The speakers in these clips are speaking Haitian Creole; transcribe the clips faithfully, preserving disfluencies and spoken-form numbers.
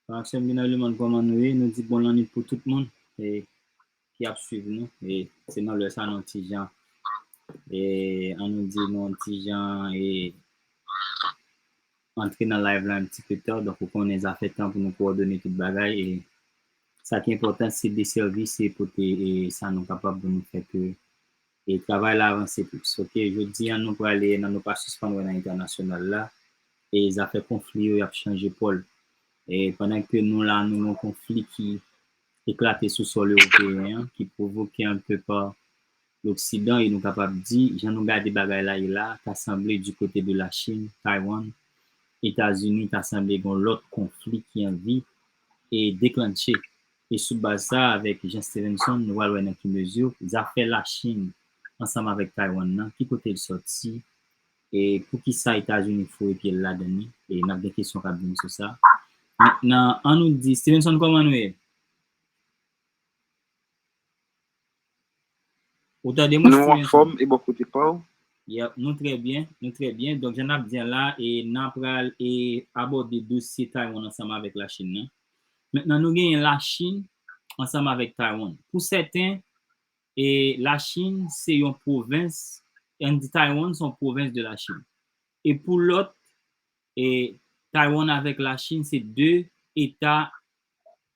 Aksyon bina lemonn, kòman nou ye? Nou di bon lannwit pou tout moun e, ki ap swiv nou. E, se nan lè sa nou ti jan, e, an nou di nou ti jan e, antre nan live la yon ti pe ta, donk ou konnen zafè tan pou nou kowòdone tout bagay. E, sa ki enpòtan se desèvi, se pote e, sa nou kapab pou nou fè ke e travay la avanse plis. Ok, jodi a nou prale nan, nou pa sispann wè nan entènasyonal la, e zafè konfli yo y ap chanje pòl. E pandan ke nou la, nou nan konfli ki eklate sou sòl ewopeyen an, ki pwovoke anpe pa Loksidan, e nou kapab di, jan nou gade bagay la ye la, ta sanble di kote de Lachin, Taiwan, Etazini, ta sanble gen lòt konfli ki anvi e deklanche. E sou baz sa, avèk Jean Stevenson, nou pral wè nan ki mezi zafè Lachin ansanm avèk Taiwan nan, ki kote l sòti, e poukisa Etazini foure pye l ladan li, e n ap gen kesyon k ap vini sou sa. Mentnan, an nou di, Stevenson, kòman nou ye? Ou tande mwen, Stevenson? Nou anfòm, e bò kote pa w? Yep, nou trè byen, nou trè byen. Donk, jan n ap di an la, e n ap pral e abòde dosye Taiwan ansanm avèk Lachin nan. Mentnan, nou genyen Lachin ansanm avèk Taiwan. Pou sèten, e Lachin se yon pwovens, e n di Taiwan se yon pwovens de Lachin. E pou lòt, e Taiwan avèk Lachin se de eta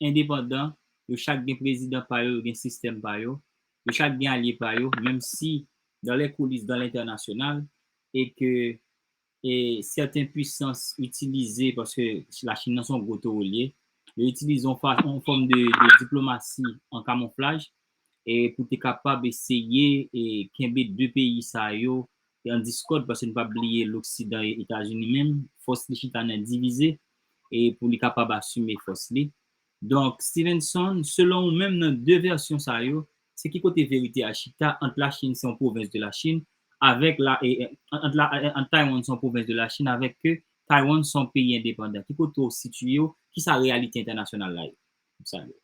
endepandan, yo chak gen prezidan pa yo, yo gen sistèm pa yo, yo chak gen alye pa yo, menm si dans les coulisses, dans l'international, e ke e sèten pwisans itilize, paske Lachin nan se yon gwo towo l ye, yo itilize yon fa, yon fòm de, de diplomasi an kamouflaj, e pou te kapab eseye e kenbe de peyi sa yo e an diskòd, paske n p ap bliye Loksidan e Etazini menm, fòs li chita nan divize, e pou li kapab asime fòs li. Donk, Stevenson, selon ou menm nan de vèsyon sa yo, se ki kote verite a chita ant Lachin, se yon pwovens de Lachin, avèk la, e, e, ant la, e, ant Taiwan se yon pwovens de Lachin, avèk ke Taiwan se yon peyi endepandan? Ki kote w sitiye w? Kisa reyalite entènasyonal la ye? M salye w.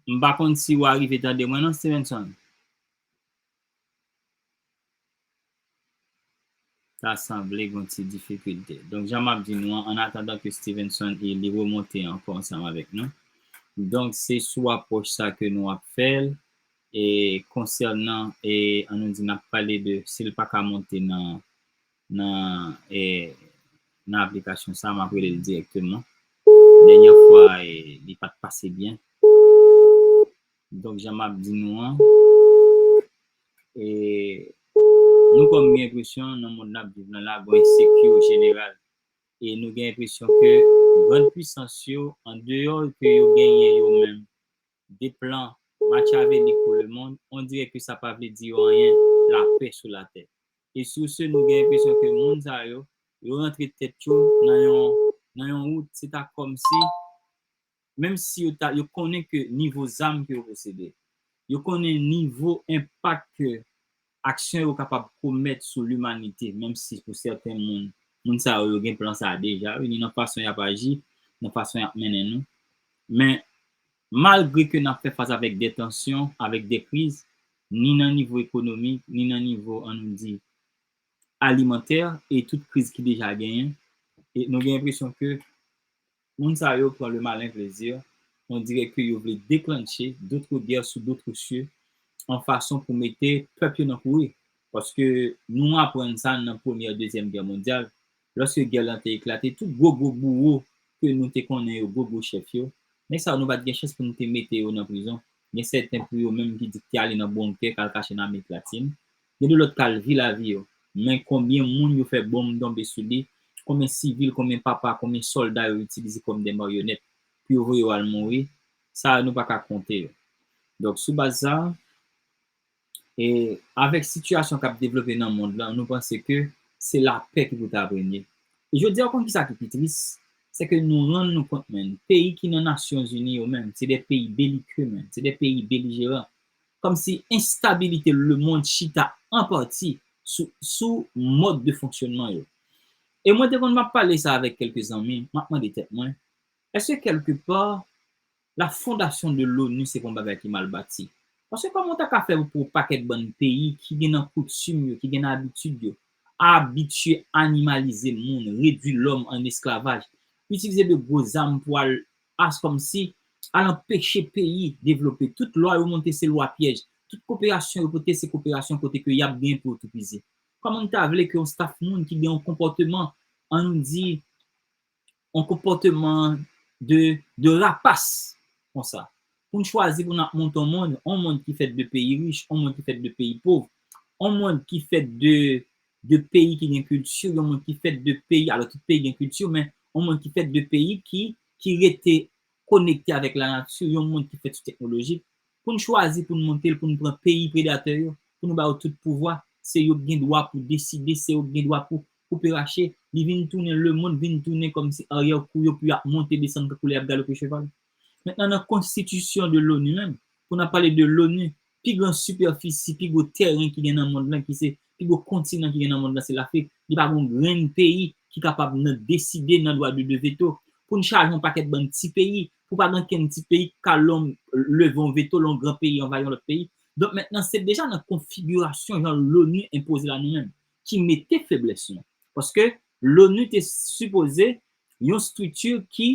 M pa konn si w arive tande mwen non, Stevenson. Ta sanble gen ti difikilte. Donk, jan m ap di nou an, an atandan ke Stevenson e li remonte ankò ansanm avèk nou. Donk, se sou apwòch sa ke nou ap fè l. E konsènan, e, an nou di n ap pale de, si l pa ka monte nan, nan, e, nan aplikasyon sa, m ap rele l dirèkteman. Dènyè fwa, e, li pa t pase byen. Donk, jan m ap di nou an, e, nou kòm gen enpresyon nan mond n ap viv lan la, gen ensekirite jeneral. E nou gen enpresyon ke grann pwisans yo, andeyò ke yo genyen yo menm, de plan makyavelik pou lemonn, on dirè ke sa pa vle di yo anyen, lapè sou latè. E sou se, nou gen enpresyon ke moun sa yo, yo rantre tèt yo nan yon, nan yon wout, se ta kòmsi, menm si yo ta, yo konnen ke nivo zam ke yo posede, yo konnen nivo enpak ke aksyon yo kapab komèt sou limanite, menm si pou sèten moun, moun sa yo, yo gen plan sa a deja, wi, ni nan fason y ap aji, nan fason y ap mennen nou. Men, malgre ke n ap fè fas avèk de tansyon, avèk de kriz, ni nan nivo ekonomik, ni nan nivo, an nou di, alimantè, e tout kriz ki deja genyen, e nou gen enpresyon ke moun sa yo pran le malin plaisir, on dirè ke yo vle deklanche d'autres guerres sous d'autres cieux, an fason pou mete pèp yo nan kouri. Paske nou aprann sa nan premyè, dezyèm gè mondyal, lòske gè lan te eklate, tout gwo gwo bouwo ke nou te konnen yo, gwo gwo chèf yo, nèg sa yo nou pa t gen chans pou nou te mete yo nan prizon. Gen sèten pou yo menm ki di k te ale nan bonkè, k al kache nan Amerik Latin. Gen de lòt k al vi lavi yo. Men konbyen moun yo fè bonm tonbe sou li? Konbyen sivil, konbyen papa, konbyen sòlda yo itilize kòm de maryonèt pou yo voye yo al mouri? Sa a, nou pa ka konte yo. Donk, sou baz sa, e avèk sitiyasyon k ap devlope nan mond lan, nou panse ke se lapè ki pou ta premye. E jodi a, ou konn kisa ki pi tris? Se ke nou rann nou kont, menm, peyi ki nan Nasyon Zini yo menm, se de peyi belike, menm, se de peyi belijeran. Kòmsi enstabilite lemonn chita an pati sou, sou mòd de fonksyònman yo. E mwen te konn m ap pale sa avèk kèlke zanmi, m ap mande tèt mwen, èske kèlkepa la fondasyon de l'ONU se pa yon bagay ki mal bati? Paske kòman w ta ka fè pou yon pakèt bann peyi ki gen nan koutim yo, ki gen nan abitid yo, abitye animalize moun, redwi lòm an esklavaj, itilize de gwo zam pou al, as kòmsi, al anpeche peyi devlope. Tout lwa yo monte se lwa pyèj. Tout koperasyon yo pote se koperasyon kote ke y ap gen pou yo toupizi. Kòman n ta vle ke yon staf moun ki gen yon konpòteman, an nou di, yon konpòteman de, de rapas konsa? Pou n chwazi pou n ap monte yon mond, yon mond ki fèt de peyi rich, yon mond ki fèt de peyi pòv, yon mond ki fèt de, de peyi ki gen kilti, yon mond ki fèt de peyi, alò tout peyi gen kilti, men yon mond ki fèt de peyi ki, ki rete konekte avèk lanati, yon mond ki fèt sou teknoloji, pou n chwazi pou n monte l, pou n pran peyi predatè yo, pou nou ba yo tout pouvwa, se yo k gen dwa pou deside, se yo k gen dwa pou koupe rache, li vin tounen, lemonn vin tounen kòmsi aryè kou yo, pou y ap monte desann tankou lè y ap galope cheval. Mentnan, nan konstitisyon de l'ONU menm, pou n ap pale de l'ONU, pi gran sipèfisi, pi gwo tèren ki gen nan mond lan, ki se pi gwo kontinan ki gen nan mond lan, se Lafrik. Li pa gen yon grenn peyi ki kapab nan deside nan dwa de, de veto. Pou n chaje yon pakèt bann ti peyi, pou pa gen kenn ti peyi k ka leve yon veto lè yon gran peyi anvayi yon lòt peyi. Donk, mentnan, se deja nan konfigirasyon jan l'ONU enpoze la nou menm, ki mete feblès nou. Paske l'ONU te sipoze yon estrikti ki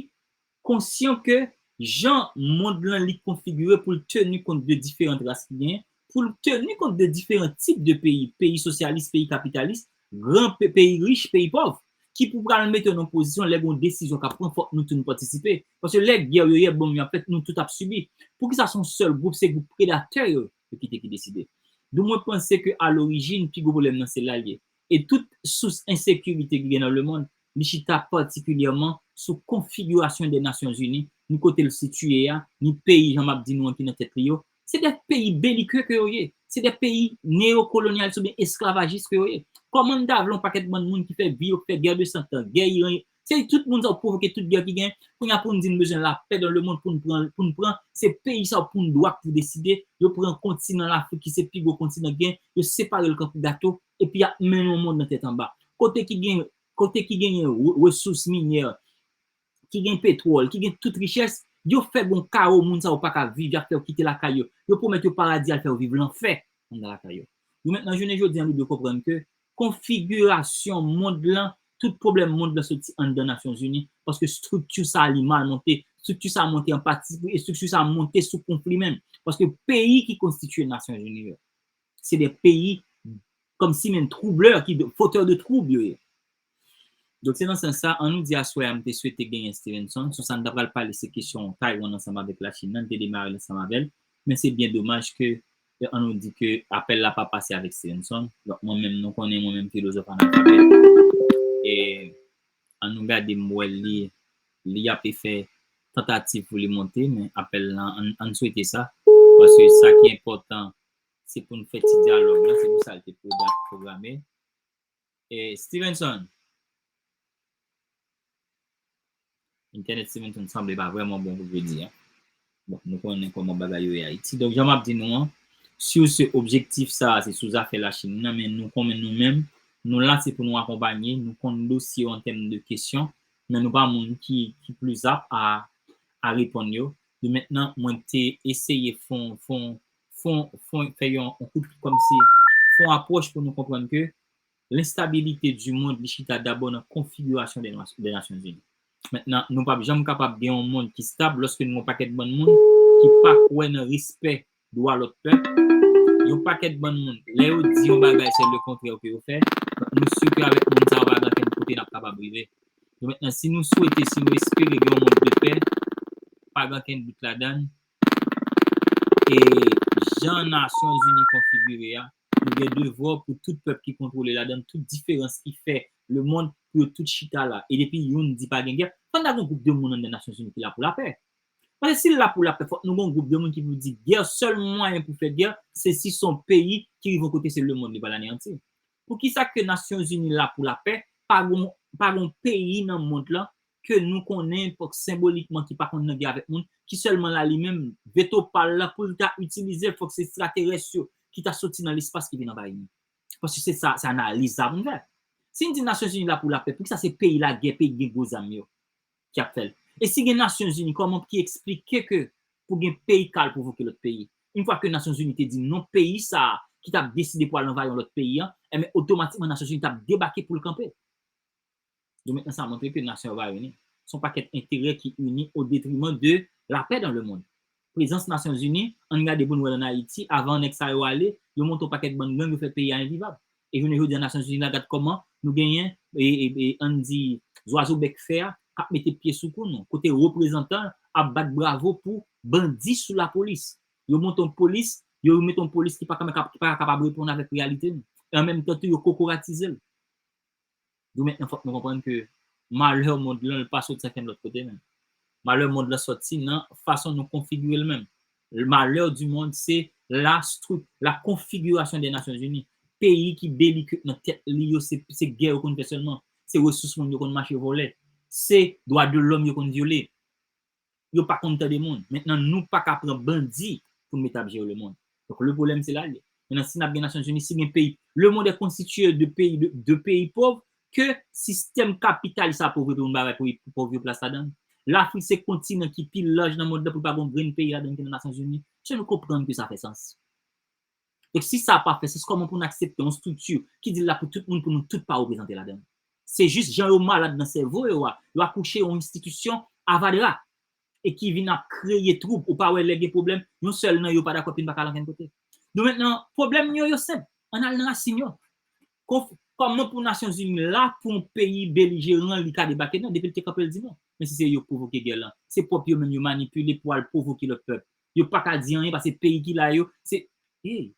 konsyan ke jan mond lan li konfigire pou l teni kont de diferan ras ki genyen, pou l teni kont de diferan tip de peyi, peyi sosyalis, peyi kapitalis, gran pe-, peyi rich, peyi pòv, ki pou pral mete yo nan pozisyon lè gen yon desizyon k ap pran, fòk nou tout nou patisipe. Paske lè gè yo ye, bonm yo ap fèt, nou tout ap sibi. Poukisa se yon sèl gwoup, se gwoup predatè yo, yo kite ki deside? Donk mwen panse ke a lorijin, pi gwo pwoblèm nan se la l ye. E tout sous ensekirite ki gen nan lemonn, li chita patikilyèman sou konfigirasyon de Nasyonzini, ni kote l sitiye a, ni peyi, jan m ap di nou an, ki nan tèt li yo. Se de peyi belike ke yo ye. Se de peyi neyokolonyalis oubyen esklavajis ke yo ye. Kòman n ta vle yon pakèt bann moun ki fè vi yo, ki fè gè de sent an, gè Iran, se tout moun sa yo pwovoke tout gè ki gen. Kounye a pou n di n bezwen lapè dans le monde, pou n pran, pou n pran, se peyi sa yo pou n dwa pou deside. Yo pran kontinan Lafrik ki se pi gwo kontinan gen, yo separe l kankou gato, epi y ap mennen yon mond nan tèt anba. Kote ki gen, kote ki genyen re-, resous minyè, ki gen petwòl, ki gen tout richès, yo fè gon kawo, moun sa yo pa ka viv, y ap fè yo kite lakay yo. Yo pwomèt yo paradi, al fè yo viv lanfè anndan lakay yo. Donk mentnan, jounen jodi a, nou dwe konprann ke konfigirasyon mond lan, tout pwoblèm mond lan soti anndan Nasyonzini, paske estrikti sa a li mal monte, estrikti sa a monte an patipri, estrikti sa a monte sou konfli menm. Paske peyi ki konstitye Nasyonzini yo, se de peyi kòmsi menm troublè, ki fotè de twoub yo ye. Donk, se nan sans sa, an nou di aswè a, m te swete genyen Stevenson. Sou sa n ta pral pale, se kesyon Taiwan ansanm avèk Lachin nan, n te demare l ansanm avè l. Men se byen domaj ke, e, an nou di ke apèl la pa pase avèk Stevenson. Donk, mwen menm, nou konnen, mwen menm, filozòf analfabèt. E an nou gade, m wè li, li ap fè tantativ pou li monte, men apèl la, an, an swete sa. Paske sa ki enpòtan, se pou n fè ti dyalòg la, se pou sa l te pwogra-, pwograme. E, Stevenson. Entènèt Stevenson sanble pa vrèman bon pou jodi a. Bon, nou konnen kòman bagay yo ye Ayiti. Donk, jan m ap di nou an, sur ce, objektif sa a, se sou zafè Lachin nan, men nou konnen nou menm, nou la se pou nou akonpanye, nou konn dosye yo an tèm de kesyon, men nou pa moun ki, ki pli ap a, a reponn yo. Donk mentnan, mwen te eseye fon, fon, fon, fon, fè yon, yon kout, kòmsi, fon apwòch pou nou konprann ke lenstabilite di mond, li chita dabò nan konfigirasyon de nas-, de Nasyonzini. Mentnan, nou p ap janm kapab gen yon mond ki stab lòske nou gen yon pakèt bann moun ki pa kwè nan respè dwa lòt pèp. Yon pakèt bann moun, lè yo di yon bagay, se le kontrè ke yo fè. Nou si ke avèk moun sa yo pa gen ankenn kote n ap kapab rive. Donk mentnan, si nou swete, si nou espere gen yon mond de pè, pa gen ankenn dout ladan l, e jan Nasyonzini konfigire a, nou gen devwa pou tout pèp ki kontwole ladan l, tout diferans ki fè lemonn, pou yo tout chita la. E depi youn di pa gen gè, fò n ta gen yon gwoup de moun anndan Nasyonzini ki la pou lapè. Paske si l la pou lapè, fòk nou gen yon gwoup de moun ki pou di gè, sèl mwayen pou fè gè, se si se yon peyi ki rive yon kote se lemonn li pral aneyanti. Poukisa ke Nasyonzini la pou lapè, pa gon, pa gon peyi nan mond lan ke nou konnen, fòk senbolikman ki pa konn nan gè avèk moun, ki sèlman la li menm, veto pa l la pou l ta itilize l, fòk se ekstraterès yo ki ta soti nan lespas ki vin anvayi nou. Paske se sa, se analiz sa pou n fè. Si n di Nasyonzini la pou lapè, poukisa se peyi lagè, peyi ki gen gwo zam yo ki ap fè l? E si gen Nasyonzini, kòman ki eksplike ke pou gen peyi k al pwovoke lòt peyi? Yon fwa ke Nasyonzini te di non peyi sa a ki t ap deside pou al anvayi yon lòt peyi an, enben, otomatikman, Nasyonzini t ap debake pou l kanpe. Donk, mentnan, sa montre ke Nasyon yo pa reyini. Se yon pakèt enterè ki ini o detriman de lapè dans le monde. Prezans Nasyonzini, ann gade pou n wè l ann Ayiti, avan nèg sa yo ale, yo monte yon pakèt bann gang, yo fè peyi a envivab. E jounen jodi a, Nasyonzini la, gad kòman nou genyen, e, e, e, ann di, zwazo bèk fè a, k ap mete pye sou kou nou, kote reprezantan ap bat bravo pou bandi sou lapolis. Yo monte yon polis, yo mete yon polis ki pa ka, ki pa kapab reponn avèk reyalite nou. E an menm tan tou, yo kokoratize l. Donk mentnan, fòk nou konprann ke malè mond lan, li pa soti ankenn lòt kote menm. Malè mond lan soti nan fason nou konfigire l menm. Malè di mond, se la stru-, la configuration des Nations Unies. Peyi ki belikent nan tèt li yo, se, se gè yo konn fè sèlman. Se resous moun yo konn mache vòlè. Se dwa de lòm yo konn vyole. Yo pa konn tande moun. Mentnan, nou pa ka pran bandi pou n mete ap jere lemonn. Donk, le pwoblèm, se la l ye. Mentnan, si n ap gen Nasyonzini, si gen peyi, le monde est constitué de peyi, de, de peyi pòv, ke sistèm kapitalis sa povrete moun bagay pou pòv yo plas ladan l. Lafrik se kontinan ki pi laj nan mond lan pou l pa gen yon grenn peyi ladan l ki nan Nasyonzini. Èske nou konprann ke sa fè sans? Donk, si sa pa fè sans, kòman pou n aksepte yon estrikti ki di l la pou tout moun, pou nou tout pa reprezante ladan l? Se jis jan yo malad nan sèvo yo a, yo akouche yon enstitisyon avadra e ki vin ap kreye twoub. Ou pa wè lè gen pwoblèm, yon sèl nan yo pa dakò, epi n pa ka al ankenn kote. Donk, mentnan, pwoblèm yo, yo senp. Ann al nan rasin yo. Konf-, kòman pou Nasyonzini la, pou yon peyi belijeran, li ka debake? Non, depi l te kanpe, l di non. Men si se yo k pwovoke gè lan, se pwòp yo menm yo manipile pou al pwovoke lòt pèp. Yo pa ka di anyen paske peyi ki la yo, se, hey,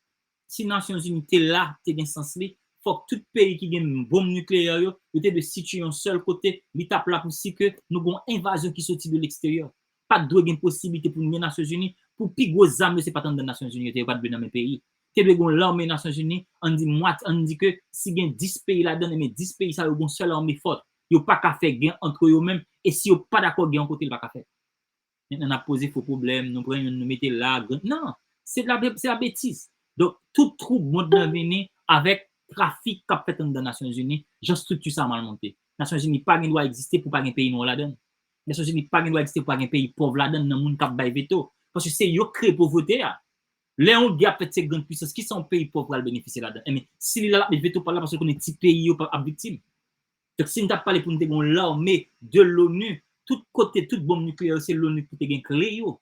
si Nasyonzini te la, te gen sans li, fòk tout peyi ki gen bonm nikleyè yo, yo te dwe sitiye yon sèl kote, li t ap la pou si ke nou gen yon envazyon ki soti de leksteryè. Pa t dwe gen posiblite pou n gen Nasyonzini, pou pi gwo zam yo, se pa t anndan Nasyonzini yo te, yo pa t dwe nan men peyi. Te dwe gen yon lame Nasyonzini, ann di mwat-, ann di ke si gen dis peyi ladan l, men dis peyi sa yo gen yon sèl ame fòt. Yo pa ka fè gè antre yo menm, e si yo pa dakò gen yon kote, l pa ka fèt. Mentnan, n ap poze fo pwoblèm, nou pran youn, nou mete la, grenn, non, se la, se la betiz. Donk, tout twoub mond lan vini avèk trafik k ap fèt anndan Nasyonzini, jan estrikti sa mal monte. Nasyonzini pa gen dwa egziste pou pa gen peyi nwa ladan l. Nasyonzini pa gen dwa egziste pou pa gen peyi pòv ladan l, nan moun k ap bay veto. Paske se yo k kreye povrete a. Lè yon gè ap fèt, se grann pwisans, kisa yon peyi pòv pral benefisye ladan? Enben, si li la, l ap met veto pa l la, paske l konnen ti peyi yo ap viktim. Donk, si n t ap pale pou n te gen yon lame de l'ONU, tout kote, tout bonm nikleyè yo, se l'ONU ki te gen kle yo.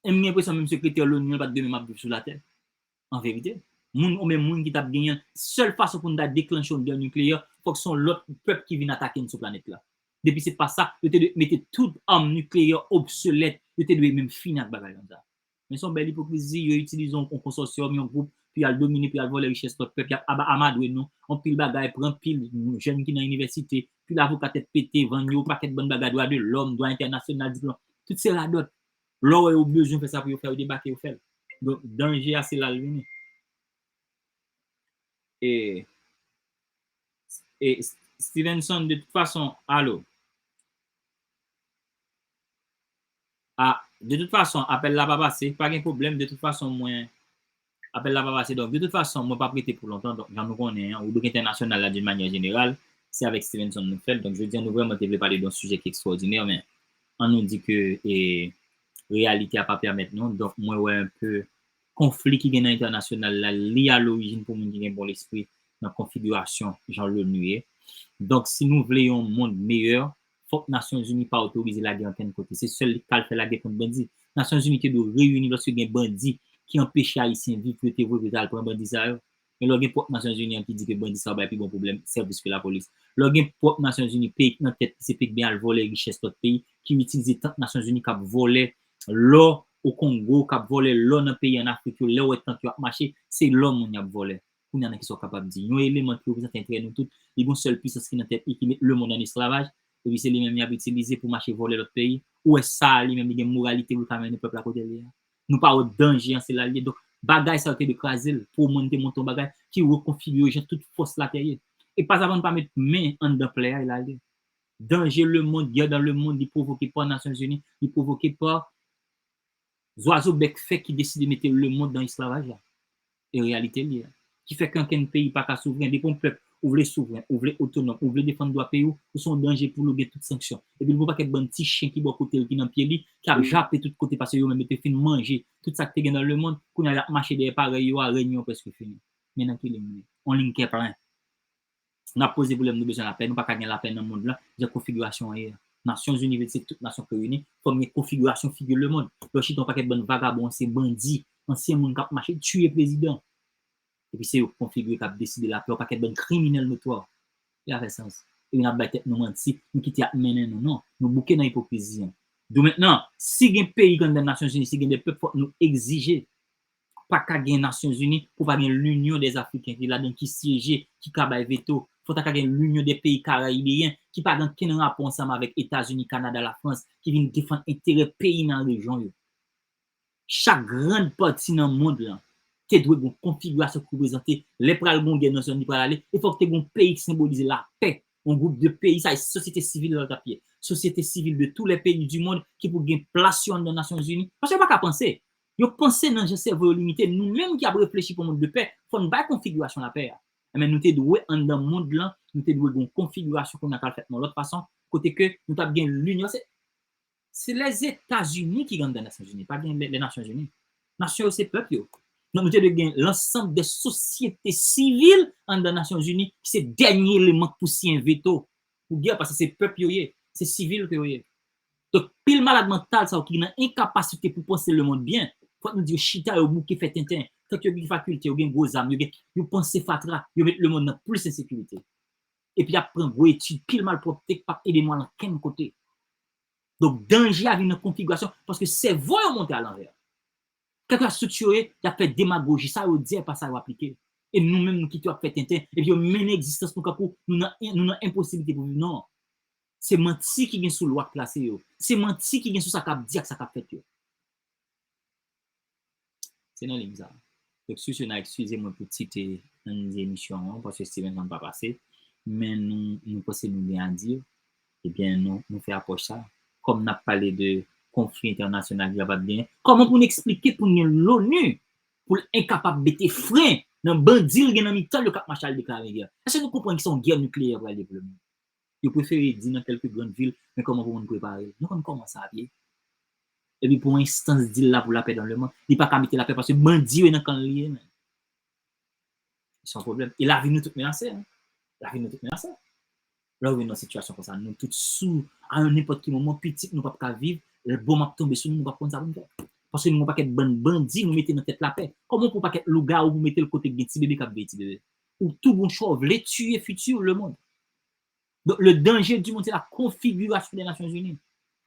E m gen enpresyon menm sekretè l'ONU an pa t gen menm ap viv sou latè. An verite, moun, ou menm moun ki t ap genyen, sèl fason pou n ta deklanche yon gè nikleyè, fòk se yon lòt pèp ki vin atake n sou planèt la. Depi se pa sa, yo te dwe mete tout am nikleyè obsolèt, yo te dwe menm fini ak bagay konsa. Men se yon bèl ipokrizi, yo itilize yon, yon konsòsyòm, yon gwoup, pou y al domine, pou y al vòlè richès lòt pèp, y ap aba-, amadwe nou, anpil bagay, pran pil jèn ki nan inivèsite, pil avoka tèt pete, vann yo, pakèt bann bagay, dwa de lòm, dwa entènasyonal, diplòm, tout se radòt. Lè w wè yo bezwen fè sa pou yo fè, yo debake, yo fè l. Donk, danje a, se la l vini. E, e Stevenson, de tout fason, alo. A, de tout fason, apèl la pa pase, pa gen pwoblèm, de tout fason, mwen, apèl la pa pase, donk, de tout fason, mwen p ap rete pou lontan, donk, jan nou konnen, an, ribrik entènasyonal la, d'une manière générale, se avèk Stevenson nou fè l, donk, jodi a, nou vrèman te vle pale de yon sijè ki ekstwòdinè, men, an nou di ke, e, reyalite a pa pèmèt nou, donk, mwen wè enpe konfli ki gen nan entènasyonal la, li a lorijin pou moun ki gen bon lespri nan konfigirasyon jan l'ONU ye. Donk, si nou vle yon mond meyè, fòk Nasyonzini pa otorize lagè ankenn kote. Se sèl li k ka al fè lagè kont bandi. Nasyonzini te dwe reyini lòske gen bandi ki anpeche Ayisyen viv pou yo te voye pou yo ta al pran bandi sa yo. Men lè w gen pwòp Nasyonzini an ki di ke bandi sa yo bay pi bon pwoblèm, sèvis ke lapolis. Lè w gen pwòp Nasyonzini, peyi k nan tèt li se peyi k byen al vòlè richès lòt peyi, ki itilize tank Nasyonzini k ap vòlè lò o Kongo, k ap vòlè lò nan peyi ann Afrik yo, lè w wè tank yo ap mache, se lò moun y ap vòlè. Kounye a, nan kisa w kapab di? Yon eleman ki reprezante enterè nou tout, li gen yon sèl pwisans ki nan tèt li, ki met lemonn ann esklavaj, epi se li menm y ap itilize pou mache vòlè lòt peyi. Ou wè sa a li menm, li gen moralite pou l ka mennen pèp la kote l ye a? Nou pa wè danje an, se la l ye. Donk, bagay sa yo te dwe kraze l. Pou omwen n te monte yon bagay ki rekonfigire jan tout fòs latè ye. E pa savan n pa met men anndan plè a, e la l ye. Danje lemonn, gè dan lemonn, li pwovoke pa Nasyonzini, li pwovoke pa zwazo bèk fè ki deside mete lemonn nan esklavaj la. E reyalite l ye a. Ki fè ke ankenn peyi pa ka souvren. Depi yon pèp ou vle souvren, ou vle otonòm, ou vle defann dwa peyi w, ou se yon danje pou li, ou gen tout sanksyon. Epi l gen yon pakèt bann ti chen ki bò kote l, ki nan pye li, k ap jape tout kote, paske yo menm yo te fin manje tout sa k te gen nan lemonn, kounye a y ap mache dèyè parèy yo a, rèy yo prèske fini. Men nan ki liy nou ye? On liy kè plen. N ap poze pwoblèm, nou bezwen lapè, nou pa ka gen lapè nan mond lan, jan konfigirasyon an ye a. Nasyonzini vle di se tout nasyon k reyini, fò n gen konfigirasyon figi lemonn. Lè w chita yon pakèt bann vagabon, ansyen bandi, ansyen moun k ap mache tiye prezidan. Epi se yo k konfigire, k ap deside lapè, yon pakèt bann kriminèl notwa. Li pa fè sans. Epi n ap bay tèt nou manti, nou kite y ap mennen nou. Non, nou bouke nan ipokrizi an. Domentnan, si gen peyi k anndan Nasyonzini, si gen de pèp, fòk nou egzije. Pa ka gen Nasyonzini pou pa gen Linyon dè Afriken ki ladan, ki syeje, ki ka bay veto. Fò ta ka gen Linyon dè peyi karayibeyen ki pa gen okenn rapò ansanm avèk Etazini, Kanada, Lafrans, ki vin defann enterè peyi nan rejyon yo. Chak grann pati nan mond lan te dwe gen yon konfigirasyon ki reprezante lè pral gen yon gè nan zòn li pral ale, e fòk te gen yon peyi ki senbolize lapè, yon gwoup de peyi, sa e sosyete sivil la l t ap ye. Sosyete sivil de tous les pays du monde ki pou gen plas yo anndan Nasyonzini. Paske yo pa ka panse. Yo panse nan jan sèvo yo limite. Nou menm ki ap reflechi pou yon mond de pè, fò n bay konfigirasyon lapè a. Enben, nou te dwe anndan mond lan, nou te dwe gen yon konfigirasyon kounye a k al fèt nan lòt fason, kote ke nou t ap gen linyon. Se, se Lèzetazini ki anndan Nasyonzini, pa gen lè, lè Nasyonzini. Nasyon yo se pèp yo. Donk, nou te dwe gen lansanm de sosyete sivil anndan Nasyonzini, ki se dènye eleman k pou siyen veto pou gè, paske se pèp yo ye, se sivil ke yo ye. Donk, pil malad mantal sa yo ki nan enkapasite pou panse lemonn byen, fòk nou di yo chita, yo bouke, fè tenten. Tank yo gen fakilte, yo gen gwo zam, yo gen, yo panse fatra, yo met lemonn nan plis ensekirite. Epi y ap pran gwo etid, pil malpwòpte k p ap ede nou al ankenn kote. Donk, danje a vin nan konfigirasyon, paske sèvo yo monte alanvè. Kèlkeswa estrikti yo ye, y ap fè demagoji, sa yo di a, e pa sa yo aplike. E nou menm, nou kite yo ap fè tenten, epi yo mennen egzistans nou kankou nou nan, nou nan enposiblite pou viv. Non. Se manti ki gen sou lwa k plase yo. Se manti ki gen sou sa k ap di ak sa k ap fèt yo. Se nan liy sa. Donk, sou se, n a eskize mwen pou tit, e, nan emisyon an, paske Stevenson pa pase. Men nou, nou panse nou gen a di, ebyen, nou, nou fè apwòch sa. Kòm n ap pale de konfli entènasyonal ki kapab genyen, kòman pou n eksplike pou n gen l'ONU pou l enkapab mete fren nan bandi l gen nan mitan l yo k ap mache al deklare gè? Èske nou konprann ki se yon gè nikleyè pral ye pou lemonn? Yo prefere di nan kèlke grann vil, men kòman pou moun prepare l? Nou konn kòman sa ap ye. Epi pou yon enstans di l la pou lapè dan lemonn, li pa ka mete lapè paske bandi yo nan kan l li ye menm. Se yon pwoblèm. E lavi nou tout menase, en. Lavi nou tout menase. Lè w vin nan sitiyasyon konsa, nou tout sou, a yon nenpòt ki moman, pitit nou p ap ka viv, lè bonm ap tonbe sou nou, nou p ap konn sa pou n fè. Paske nou gen yon pakèt bann bandi nou mete nan tèt lapè. Kòman pou yon pakèt lougawou pou mete l kote k gen ti bebe k ap veye ti bebe? Ou tou gon chwa, w vle tiye fiti lemonn. Donk, le danger du monde, se la konfigirasyon de Nasyonzini.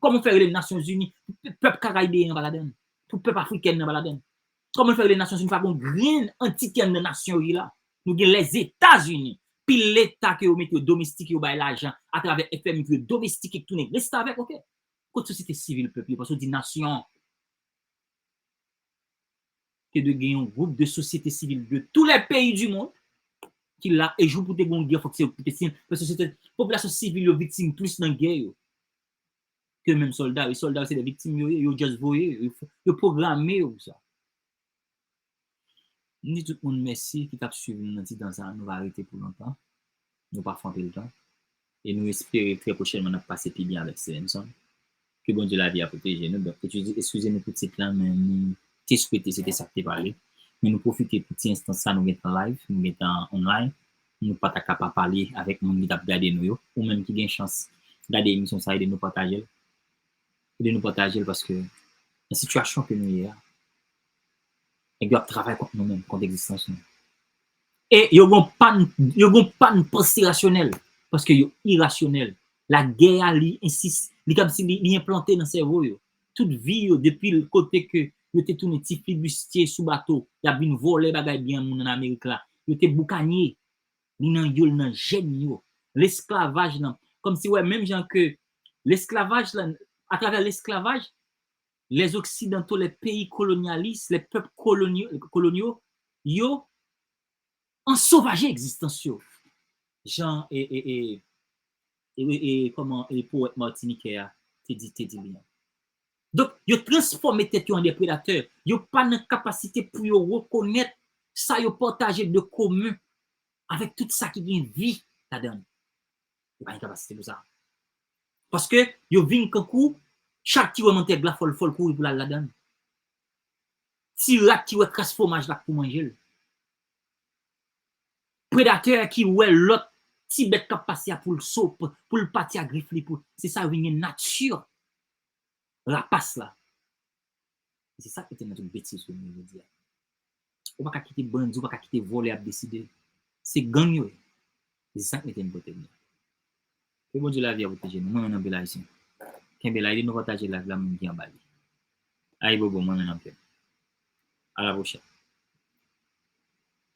Kòman w fè rele Nasyonzini pou pèp karayibeyen an pa ladann? Pou pèp afriken nan pa ladann? Kòman w fè rele Nasyonzini pa gon grenn antite anndan nasyon yo la? Nou gen Lèzetazini. Pil leta ke yo mete yo domestike, yo bay lajan atravè F M I pou yo domestike, tounen restavèk, oke? Kot sosyete sivil pèp yo? Paske w di nasyon. Te dwe gen yon gwoup de sosyete sivil de tous les pays du monde ki la, e jou pou te gen yon gè, fòk se yo ki te siyen. Paske se te, popilasyon sivil yo viktim plis nan gè yo ke menm sòlda yo. E sòlda yo se de viktim yo ye, yo just voye yo, yo, yo pwograme yo pou sa. M di tout moun mèsi ki t ap swiv nou nan ti tan sa a, nou pa rete pou lontan. Nou pa fè anpil tan. E nou espere trè pwochènman n ap pase pi byen avèk Stevenson. Ke Bondye lavi a pwoteje nou. Donk, eskize, eskize nou pou tit lan, men nou te swete se te sa k te pale. Men nou pwofite pou ti enstans sa nou gentan live, nou gentan online. Nou pa ta ka pa pale avèk moun ki t ap gade nou yo, ou menm ki gen chans gade emisyon sa, ede nou pataje l. Ede nou pataje l paske nan sitiyasyon ke nou ye a, nèg yo ap travay kont nou menm, kont egzistans nou. E yo gon pàn, yo gon pàn panse rasyonèl, paske yo irasyonèl. Lagè a, li ensis, li kòmsi li, li enplante nan sèvo yo. Tout vi yo, depi l kote ke yo te tounen ti flibistye sou bato, y ap vin vòlè bagay byen moun ann Amerik la. Yo te boukanye. Li nan yo, li nan jèn yo. Lesklavaj lan, kòmsi, wè, menm jan ke lesklavaj lan, atravè lesklavaj, les occidentaux, les pays colonialistes, les peuples coloniaux, coloniaux, yo ansovaje egzistans yo. Jan, e, e, e, e, e, e, kòman, e, powèt matinikè a te di, te di li an. Donk, yo transfòme tèt yo an de predatè. Yo pa nan kapasite pou yo rekonèt sa yo pataje de komen. Avèk tout sa ki gen vi ladan l. Yo pa gen kapasite pou sa. Paske yo vin kankou chat ki wè mantèg la fò l, fò l kouri pou l al ladan l. Ti rat ki wè kras fwomaj la k pou manje l. Predatè ki wè lòt ti bèt k ap pase a pou l so, pou l pati ak grif li, pou, se sa yo vin gen nati rapas la. E se sa k mete n nan tout betiz ke nou ye jodi a. Ou pa ka kite bandi, ou pa ka kite vòlè ap deside. Se gang yo ye. E se sa k mete n kote n ye. Ke Bondye lavi a pwoteje nou. Mwen menm anpil Ayisyen. Kenbe la, ede nou pataje live la, moun ki anba li. Ayibobo, mwen menm anpil. A la pwochèn.